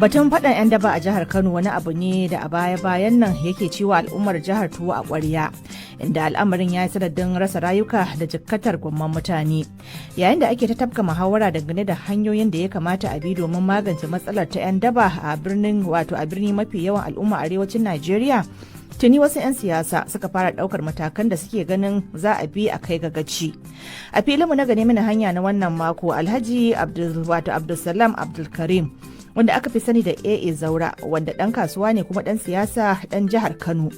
Batun faɗan 'yan daba a jihar Kano wani abu ne da a baya-bayan nan yake ciwa al'ummar jihar tuwo a ƙwarya, inda al'amarin ya yi sanadin rasa rayuka da jikkatar gwamman mutane. Yayin da ake ta tafka muhawara dangane da hanyoyin da ya kamata a bi domin magance matsalar ta 'yan daba a birnin, wato a birni mafi yawan al'umma arewacin Najeriya, tuni wasu 'yan siyasa suka fara daukar matakan da suke ganin za a bi a kai ga gaci. A filinmu na Gane Mini Hanya na wannan mako, Alhaji Abdul, wato Abdulsalam Abdulkarim, wanda aka fi sani da AA Zaura, wanda dan kasuwa ne kuma dan siyasa dan jihar Kano,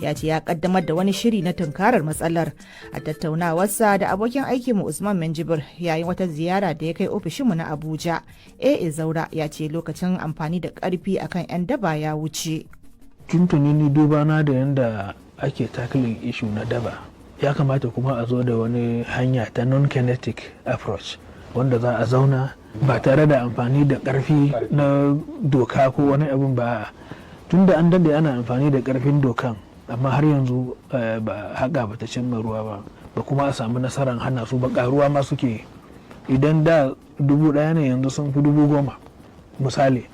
ya ce ya kaddamar da wani shiri na tunkarar matsalar. A tattaunawarsa da abokin aikinmu Usman Minjibir yayin wata ziyara da ya kai ofishinmu na Abuja, AA Zaura ya ce lokacin amfani da karfi akan 'yan daba ya wuce. Tuntuni ni duba na da yadda ake tackling issue na daba, ya kamata kuma a zo da wani hanya ta non-kinetic approach wanda za a zauna ba tare da amfani da karfi na doka ko wani abin ba, tunda an dade ana amfani da karfin dokan, amma har yanzu ba haka ba ta cimma ruwa ba, ba kuma a samu nasarar hana su ba. Karuwa ma suke. Idan da 1000 ne, yanzu sun fi 10,000 misali.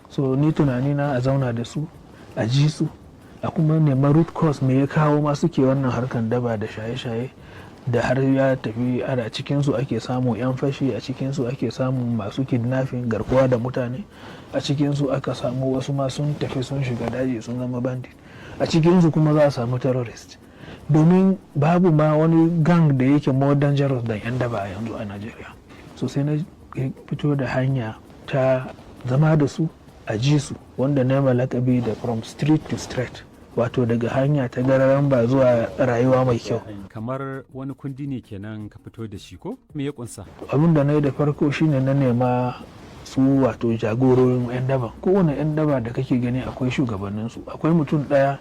So ni tunani na a zauna da su, a ji su, a kuma nema root cause, me ya kawo ma suke wannan harkan daba da shaye-shaye da har ya tafi ana cikinsu ake samun 'yan fashi, a cikinsu ake samun masu kidnapping, garkuwa da mutane, a cikinsu aka samu wasu ma sun tafi sun shiga daji sun zama bandit, a cikinsu kuma za a samu terrorist, domin babu ma wani gang da yake more dangerous than 'yan daba a yanzu a Najeriya. So sai na fito da hanya ta zama da su, a ji su, wanda na lakabi da "From Street to Straight", wato daga hanya ta gararan ba zuwa rayuwa mai kyau. Kamar wani kundi ne kenan ka fito da shi, ko me ya kunsa? Abin da na yi da farko shine na nema su, wato jagororin 'yan daba. Kowane 'yan daba da kake gani akwai shugabanninsu. Akwai mutum ɗaya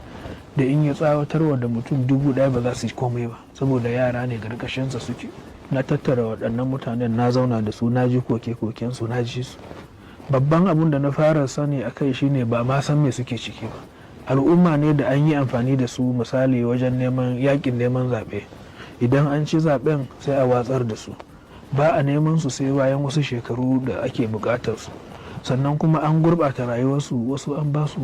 da in ya tsawatarwa da mutum 1000 ba za su yi komai ba, saboda yara ne garkashinsa suke. Na tattara waɗannan mutanen, na zauna da su, na ji koke-kokensu, na ji su. Babban abun da na fara sani a kai shine ba ma san me suke ciki ba. Al'umma ne da an yi amfani da su, misali wajen neman yakin neman zaɓe. Idan an ci zaɓen sai a watsar da su, ba a neman su sai bayan wasu shekaru da ake buƙatar su. Sannan kuma an gurɓata rayuwarsu. Wasu an ba su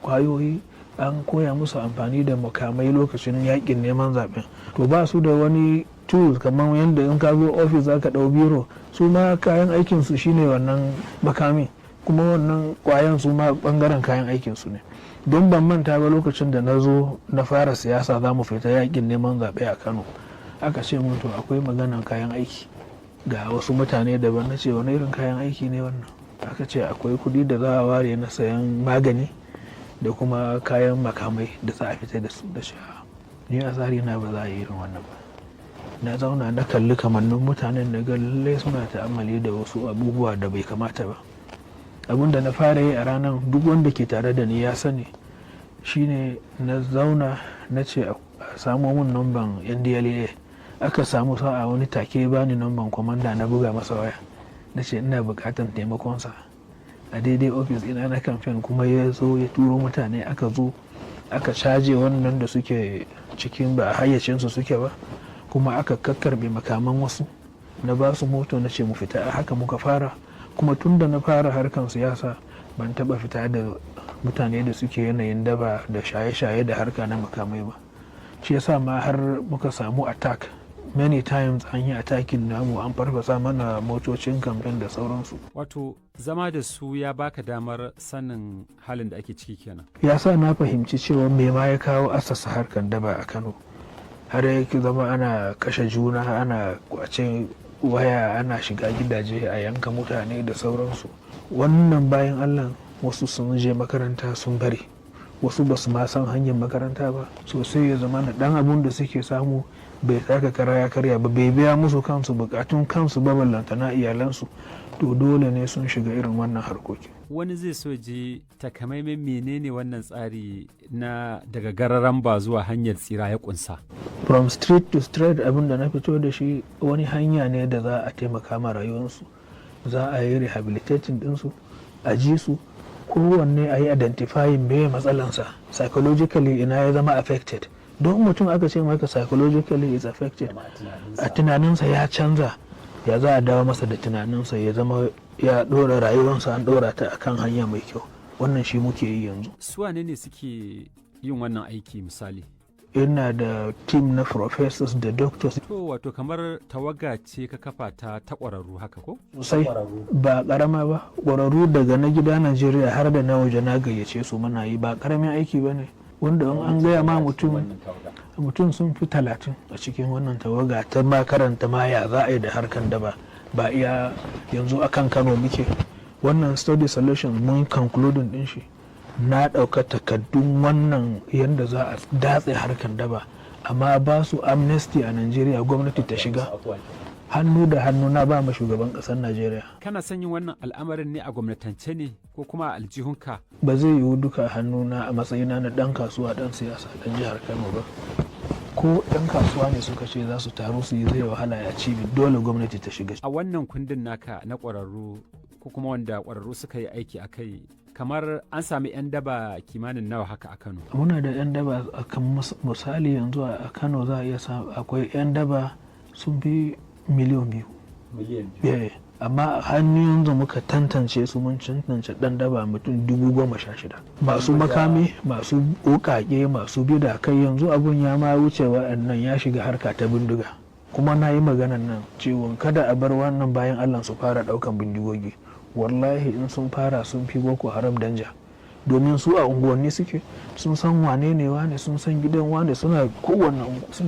kwayoyi, an koya musu amfani da makamai lokacin yakin neman zaɓen. To ba su da wani tools, kamar yadda in ka zo ofis za ka ɗau biro, su ma kayan aikinsu shine wannan makami, kuma wannan kwayan su ma bangaren kayan aikinsu ne. Don ban manta ba, lokacin da na zo na fara siyasa, za mu fita yakin neman zaɓe a Kano, aka ce mun to akwai maganan kayan aiki ga wasu mutane daban. Na ce, "Wani irin kayan aiki ne wannan?" Aka ce akwai kuɗi da za a ware na sayan magani da kuma kayan makamai da za a fita da su. Da shi ni a tsari na ba za a yi irin wannan ba. Na zauna na kalli kamannin mutanen, na ga lallai suna ta'ammali da wasu abubuwa da bai kamata ba. Abin da na fara yi a ranar, duk wanda ke tare da ni ya sani, shine na zauna na ce a samo mun namban NDLEA. Aka samu sa'a, wani take bani namban kwamanda. Na buga masa waya, na ce ina bukatan taimakonsa a daidai ofis ina na kamfen, kuma ya zo ya turo mutane, aka zo aka caje wannan da suke cikin ba a hayyacinsu suke ba, kuma aka kakkarbe makaman wasu. Na ba su moto, na ce mu fita. Haka muka fara. Kuma tun da na fara harkan siyasa ban taba fita da mutane da suke yanayin daba da shaye-shaye da harka na makamai ba. Shi yasa ma har muka samu attack many times, an yi attacking namu, an farfasa mana motocin kamfen da sauransu. Wato zama da su ya baka damar sanin halin da ake ciki kenan. Ya sa na fahimci cewa me ma ya kawo asasa harkan daba a Kano, har yake zama ana kashe juna, ana kwace waya, ana shiga gidaje a yanka mutane da sauransu. Wannan bayan Allah wasu sun je makaranta sun bari, wasu ba su ma san hanyar makaranta ba. Sosai ya zama na dan abun da suke samu bai taka kara ya karya ba, bai biya musu kansu bukatun kansu ba, ballantana iyalansu. To dole ne sun shiga irin wannan harkoki. Wani zai so ji takamaiman menene wannan tsari na daga gararan ba zuwa hanyar tsira ya kunsa. From Street to Straight, abin da na fito da shi wani hanya ne da za a taimaka ma rayuwarsu. Za a yi rehabilitating ɗinsu, a ji su, kowanne a yi identifying meye matsalansa psychologically, ina ya zama affected. Don mutum aka ce maka psychologically is affected, a tunaninsa ya canza. Ya za a dawo masa da tunaninsa ya zama ya ɗora rayuwarsa, an ɗora ta akan hanya mai kyau? Wannan shi muke yi yanzu. Su wane ne suke yin wannan aiki misali? Ina da team na professors da doctors. To, wato kamar tawaga ce ka kafa ta ƙwararru haka ko? Sosai, ba karama ba. Ƙwararru daga na gida Najeriya har da na waje na gayyace su, muna yi. Ba karamin aiki ba ne wanda in an gaya ma mutum sun fi 30 a cikin wannan tawaga ta ma karanta ma ya za a yi da harkan daba. Ba iya yanzu akan Kano muke wannan study solution, mun concluding din shi. Na ɗauka takaddun wannan yadda za a datse harkan daba, amma ba su amnesty a Najeriya, gwamnati ta shiga hannu da hannu, na ba ma shugaban ƙasar Najeriya. Kana son yin wannan al'amarin ne a gwamnatance ne ko kuma a aljihunka? Ba zai yiwu duka hannuna a matsayina na ɗan kasuwa, ɗan siyasa, ɗan jihar Kano ba. Ko ɗan kasuwa ne suka ce za su taru su yi, zai wahala ya ci. Dole gwamnati ta shiga. A wannan kundin naka na ƙwararru ko kuma wanda ƙwararru suka yi aiki a kai, kamar an sami 'yan daba kimanin nawa haka a Kano? Muna da 'yan daba a kan misali yanzu a Kano za a iya sa akwai 'yan daba sun fi 2 miliyan. 2 miliyan. Amma hannun yanzu muka tantance su, mun tantance dan daba mutum 16,000, masu makami, masu wukake, masu bida. Kai, yanzu abun ya ma wuce wa'annan, ya shiga harka ta bindiga. Kuma na yi maganan nan cewa kada a bar wannan bayan Allah su fara daukan bindigogi. Wallahi in sun fara, sun fi Boko Haram danja, domin su a unguwanni suke, sun san wane ne wane, sun san gidan wane, suna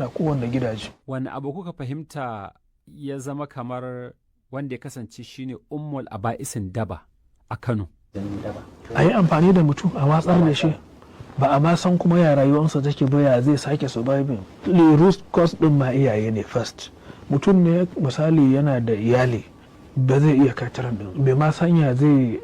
kowanne gidaje. Wani abu kuka fahimta ya zama kamar wanda ya kasance shine ummul aba'isin daba a Kano? A yi amfani da mutum a watsar da shi, ba a ma san kuma ya rayuwarsa take ba, ya zai sake surviving. The root cause din ma iyaye ne first. Mutum ne misali yana da iyali, ba zai iya kataran din, bai ma san ya zai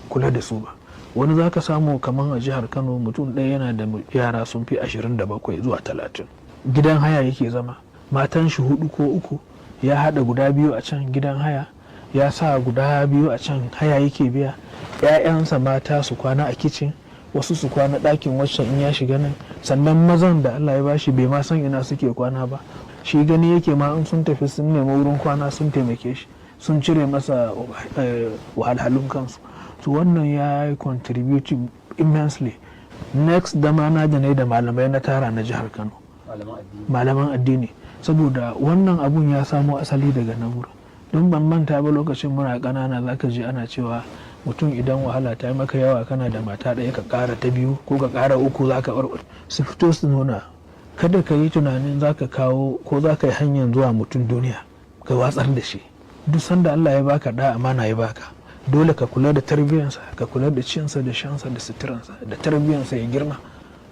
kula da su ba. Wani za ka samu kamar a jihar Kano mutum ɗaya yana da yara sun fi 27 zuwa 30. Gidan haya yake zama, matan shi hudu ko uku, ya haɗa guda biyu a can gidan haya, ya sa guda biyu a can haya yake biya. 'Ya'yansa mata su kwana a kicin, wasu su kwana ɗakin waccan in ya shiga nan. Sannan mazan da Allah ya bashi, bai ma san ina suke kwana ba. Shi gani yake ma in sun tafi sun nemi wurin kwana, sun taimake shi, sun cire masa wahalhalun kansu. To, wannan ya yi contributing immensely. Next dama na da ne da malamai na tara na jihar Kano, malaman addini, saboda wannan abun ya samo asali daga nan wurin. Don ban manta ba, lokacin muna ƙanana zaka ji ana cewa mutum idan wahala ta yi maka yawa, kana da mata ɗaya, ka ƙara ta biyu ko ka ƙara uku, za ka su fito su nuna. Kada ka yi tunanin za ka kawo ko za ka yi hanyar zuwa mutum duniya ka watsar da shi. Duk sanda Allah ya baka da amana ya baka, dole ka kula da tarbiyyansa, ka kula da cinsa da shansa da suturansa da tarbiyyansa, ya girma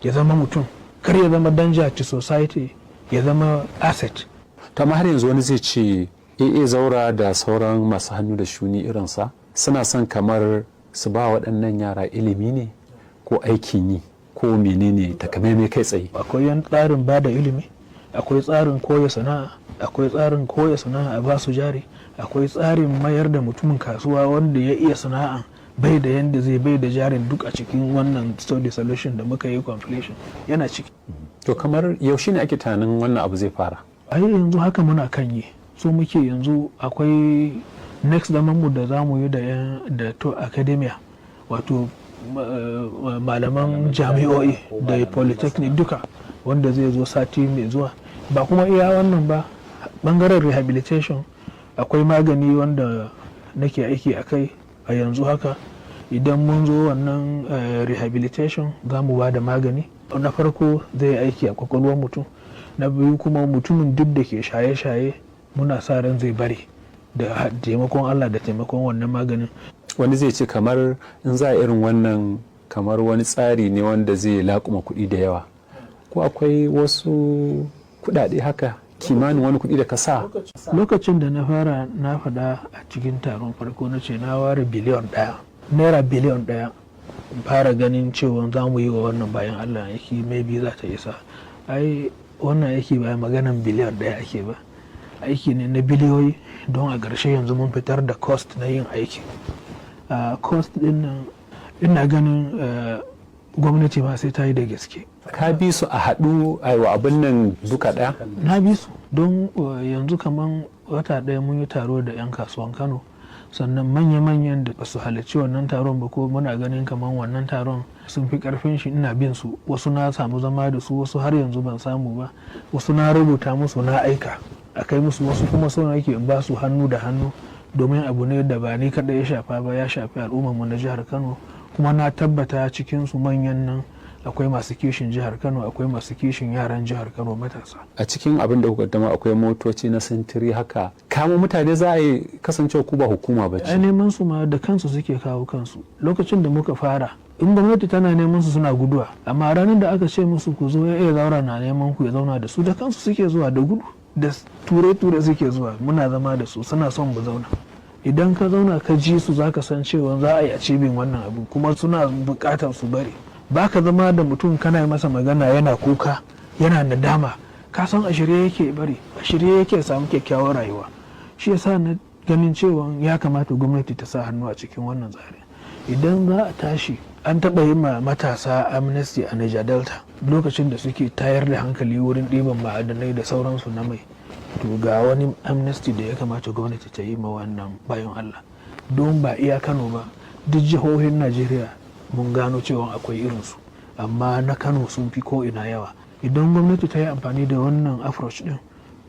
ya zama mutum, kar ya zama danger to society, ya zama asset. To, amma har yanzu wani zai ce AA Zaura da sauran masu hannu da shuni irinsa suna son kamar su ba waɗannan yara ilimi ne ko aikin yi ko menene takamaimai kai tsaye? Akwai yan tsarin ba da ilimi, akwai tsarin koya sana'a, akwai tsarin koya sana'a a ba su jari, akwai tsarin mayar da mutumin kasuwa wanda ya iya sana'a bai da yanda zai bai da jarin. Duk a cikin wannan study solution da muka yi completion yana ciki. To, kamar yaushe ne ake tunanin wannan abu zai fara? A yanzu haka muna kan yi. So muke yanzu akwai next zaman mu da zamu yi da yan da to academia, wato malaman jami'o'i da polytechnic duka, wanda zai zo sati mai zuwa. Ba kuma iya wannan ba, bangaren rehabilitation akwai magani wanda nake aiki a kai a yanzu haka. Idan mun zo wannan rehabilitation, za mu ba da magani. Na farko zai aiki a kwakwalwar mutum, na biyu kuma mutumin duk da ke shaye-shaye muna sa ran zai bari da taimakon Allah da taimakon wannan maganin. Wani zai ce kamar in za a irin wannan, kamar wani tsari ne wanda zai laƙuma kuɗi da yawa. Ko akwai wasu kuɗaɗe haka, kimanin wani kuɗi da ka sa? Lokacin da na fara, na faɗa a cikin taron farko, na ce na ware 1 biliyon, naira 1 biliyon, fara ganin cewa za mu yi wa wannan bayan Allah aiki, maybe za ta isa. Ai wannan aiki ba maganan 1 biliyon ake ba, aiki ne na biliyoyi. Don a ƙarshe yanzu mun fitar da cost na yin aiki. Cost din nan ina ganin Gwamnati ma sai ta yi da gaske. Ka bi su a haɗu aiwa abin nan duka ɗaya? Na bi su don yanzu kaman wata ɗaya mun yi taro da 'yan kasuwan Kano. Sannan manya-manyan da ba su halarci wannan taron ba, ko muna ganin kaman wannan taron sun fi karfin shi, ina bin su. Wasu na samu zama da su, wasu har yanzu ban samu ba. Wasu na rubuta musu na aika a kai musu, wasu kuma so nake in ba su hannu da hannu, domin abu ne da ba ni kaɗai ya shafa ba, ya shafi al'ummar mu na jihar Kano. Kuma na tabbata cikin su manyan nan akwai masu kishin jihar Kano, akwai masu kishin yaran jihar Kano matasa. A cikin abin da kuka dama akwai motoci na sintiri haka, kama mutane za a yi, kasancewa ku ba hukuma ba Ai ce? neman su ma da kansu suke kawo kansu. Lokacin da muka fara, in gwamnati tana neman su suna guduwa, amma ranar da aka ce musu ku zo, ya iya zaura na neman ku ya zauna da su, da kansu suke zuwa da gudu, da ture-ture suke zuwa. Muna zama da su, suna son mu zauna. Idan ka zauna ka ji su, zaka san cewa za a yi achieving wannan abu, kuma suna bukatar su bari. Ba ka zama da mutum kana yi masa magana yana kuka yana nadama, ka san a shirye yake bari, a shirye yake samu kyakkyawar rayuwa. Shi yasa na ganin cewa ya kamata gwamnati ta sa hannu a cikin wannan tsarin idan za a tashi. An taɓa yi ma matasa amnesty a Niger Delta lokacin da suke tayar da hankali wurin ɗiban ma'adanai da sauransu na mai. To ga wani amnesty da ya kamata gwamnati ta yi ma wannan bayan Allah, don ba iya Kano ba, duk jihohin Najeriya mun gano cewa akwai irinsu, amma na Kano sun fi ko ina yawa. Idan gwamnati ta yi amfani da wannan approach din,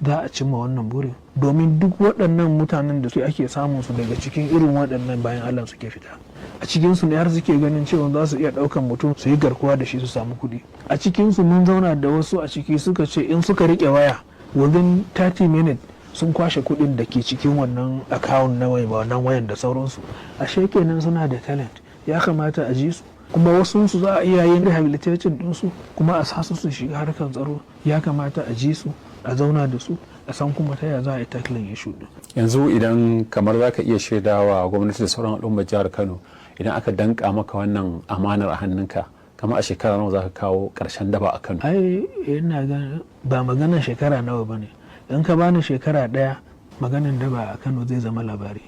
za a cimma wannan burin, domin duk waɗannan mutanen da su ake samun su daga cikin irin waɗannan bayan Allah suke fita. A cikin su ne har suke ganin cewa za su iya ɗaukan mutum su yi garkuwa da shi su samu kuɗi. A cikin su mun zauna da wasu a ciki, suka ce in suka riƙe waya, within 30 minutes sun kwashe kuɗin da ke cikin wannan account na mai wannan wayan da sauransu. Ashe kenan suna da talent, ya kamata a ji su. Kuma wasu su za a iya yin rehabilitation ɗinsu kuma a sasu su shiga harkar tsaro. Ya kamata a ji su, a zauna da su, a san kuma ta ya za a yi tackling issue din. Yanzu idan kamar za ka iya shaidawa gwamnati da sauran al'ummar jihar Kano, idan aka danka maka wannan amanar a hannunka, kamar a shekara nawa za ka kawo ƙarshen daba a Kano? Ai ina ganin ba maganar shekara nawa bane. In ka bani shekara ɗaya, maganin daba a Kano zai zama labari.